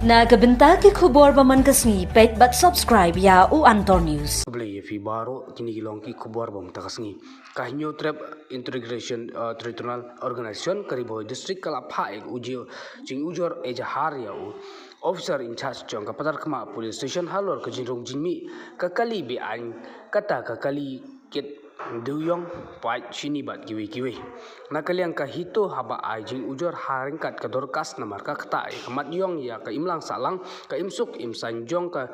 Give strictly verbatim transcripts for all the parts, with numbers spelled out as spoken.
Na ka bynta ki khubor ba man ka sngi, peit bad subscribe ïa u Antor News. Khublei ïa phi baroh, kine ki long ki khubor ba mynta ka sngi. Ka Hynñiewtrep Integration uh, Territorial Organization ka Ri Bhoi District ka la phah ïa u jingujor ejahar ïa u officer in charge jong ka Patharkhmah Police Station halor ka jingrung jingmih ka kali beaiñ, kata ka kali kit dewïong, pait, shini bad kiwei kiwei. Na ka liang ka HITO haba ai jingujor ha ryngkat ka dorkhas namar ka ktah ïa ka mat ïong ïa ka imlang sahlang, ka imsuk imsaiñ jong ka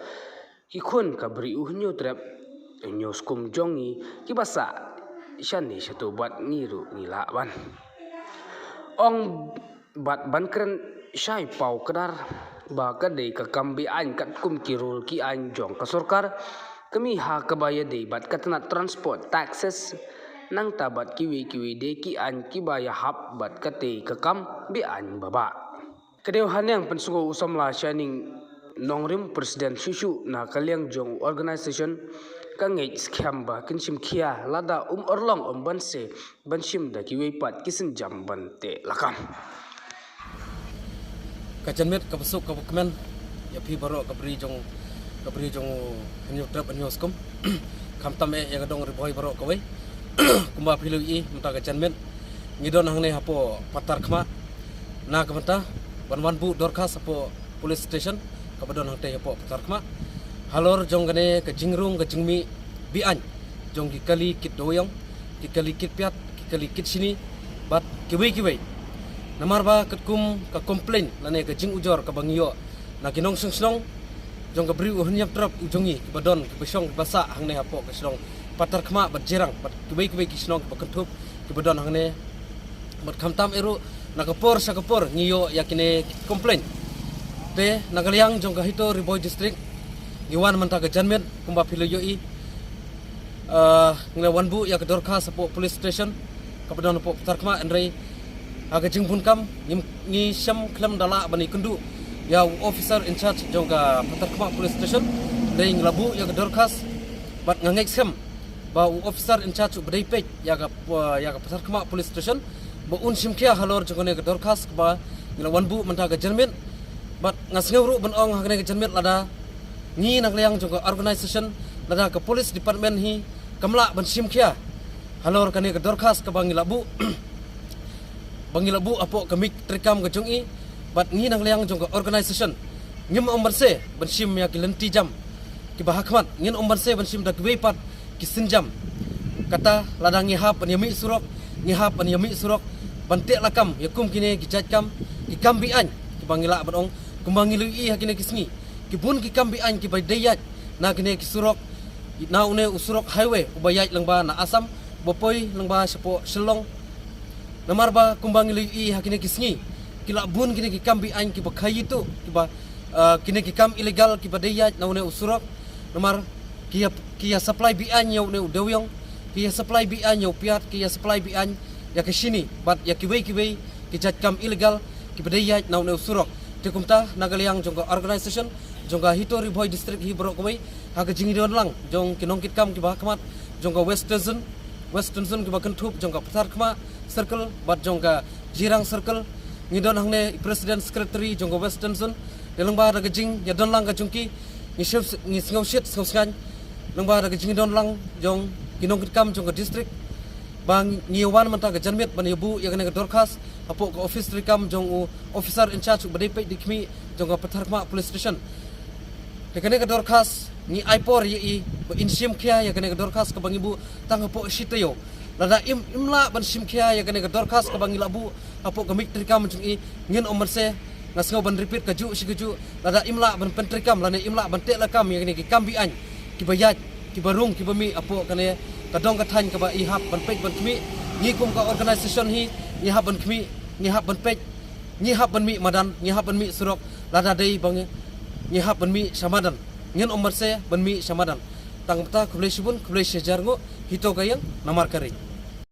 ki khun ka Bri u Hynñiewtrep Hynñiewskum jong ngi kiba sah shane shato bad ngi ruh ngi lah ban ong bad ban kren shai paw kdar ba ka dei ka kam beaiñ katkum ki rule ki aiñ jong ka sorkar. Kmie ha kaba ïadei bad ka tnat transport taxes nangta bad kiwei kiwei de ki aiñ kiba ïahap bad kata ka kam beaiñ babah. Ka dei haneng pynsngew u samla Shining Nongrim, President shuh shuh na ka liang jong u organisation, ka ngeit skhem ba kin shim khia lada um urlong um banse ban shim da kiwei pat ki sienjam ban teh lakam. Ka janmiet kaba suk kaba kmen ïa phi baroh ka Bri jong, ka Bri jong u Hynñiewtrep Hynñiewskum. Khamtam eh ïa ka dong Ri Bhoi baroh kawei. Kumba phi la ïohi mynta ka janmiet ngi don hangne hapoh Patharkhmah na ka bynta ban wan buh dorkhas hapoh police station kaba don hangtei hapoh Patharkhmah halor jong kane ka jingrung ka jingmih beaiñ jong ki kali kit dewïong, ki kali kit piat, ki kali kit shini bad kiwei kiwei. Namar ba katkum ka complain lane ka jingujor kaba ngi ïoh na ki nongshong shnong jong ka Bri u Hynñiewtrep u jong ngi kiba don kiba shong kiba sah hangne hapoh ka shnong Patharkhmah bad Jirang bad kiwei kiwei ki shnong kiba kynthup kiba don hangne. Bad khamtam eh ruh na ka por sha ka por ngi ïoh ïa kine ki complain. Te na ka liang jong ka HITO Ri Bhoi District ngi wan mynta ka janmiet kumba phi la ïohi. Ah, ngi la wan buh ïa ka dorkhas hapoh police station kaba don hapoh Patharkhmah, hynrei ha ka jingbun kam ngi, ngi shem khlem da lah ban ïakynduh ïa u officer in charge jong ka Patharkhmah police station. Hynrei ngi la buh ïa ka dorkhas bad nga ngeit skhem ba u officer in charge u ba dei peit ïa ka, ïa ka Patharkhmah police station ba un shim khia halor jong kane ka dorkhas kaba ngi la wan buh mynta ka janmiet. Bad nga sngew ruh ban ong ha kane ka janmiet lada ngi na ka liang jong ka organisation, lada ka police department hi kam lah ban shim khia halor kane ka dorkhas kaba ngi la buh ba ngi la buh hapoh ka miej treikam ka jong i. Bad ngi na ka liang jong ka organisation ngim ym banse ban shim ïa ki lynti jam kiba ha khmat, ngin ym banse ban shim da kiwei pat ki sienjam. Kata lada ngi hap ban ïamih surok, ngi hap ban ïamih surok ban teh lakam ïa kum kine ki jait kam, ki kam beaiñ kiba ngi lah ban ong. Kumba ngi la ïohi ha kine ki sngi, ki bun ki kam beaiñ kiba dei ïaid na kine ki surok, na une u surok highway uba ïaid lyngba na Assam uba poi lyngba shapoh Shillong. Namar ba kumba ngi la ïohi ha kine ki sngi ki la bun kine ki kam beaiñ kiba khaii tuh, kiba, ah, kine ki kam illegal kiba dei ïaid na une u surok. Namar ki ïa, ki ïa supply beaiñ ïa une u dewïong, ki ïa supply beaiñ ïa u piat, ki ïa supply beaiñ ïa ka shini bad ïa kiwei kiwei ki jait kam illegal kiba dei ïaid na une u surok. Te kumta na ka liang jong ka organisation jong ka HITO Ri Bhoi District hi baroh kawei, ha ka jingdon lang jong ki nongkitkam kiba ha khmat jong ka Western Zone, Western Zone kiba kynthup jong ka Patharkhmah Circle bad jong ka Jirang Circle. Ngi don hangne i President Secretary jong ka Western Zone. Te lyngba da ka jingïadon lang ka jong ki, ngi sngew, ngi sngew shit sngew sngewsih lyngba da ka jingdon lang jong ki nongkitkam jong ka district ba ngi wan mynta ka janmiet ban ïa buh ïa kane ka dorkhas hapoh ka office treikam jong u officer in charge uba dei peit dei khmih jong ka Patharkhmah Police Station. Te kane ka dorkhas ngi ai por ïa i ba in shim khia ïa kane ka dorkhas kaba ngi buh tang hapoh shi taïew. Lada im, im lah ban shim khia ïa kane ka dorkhas kaba ngi la buh hapoh ka miej treikam jong i, ngin ym banse. Nga sngew ban repeat kajuh shi kajuh, lada im lah ban pyntreikam lane im lah ban teh lakam ïa kine ki kam beaiñ kiba ïaid, kiba rung, kiba mih hapoh kane ka dong ka thaiñ kaba i hap ban peit ban khmih. Ngi kum ka organisation hi ngi hap ban khmih, ngi hap ban peit, ngi hap ban mih madan, ngi hap ban mih surok. Lada dei ba ngi, ngi hap ban mih sha madan, ngin ym banse ban mih sha madan. Tang kata, khublei shibun, khublei shihajar nguh. HITO ka ïeng, namar ka ri.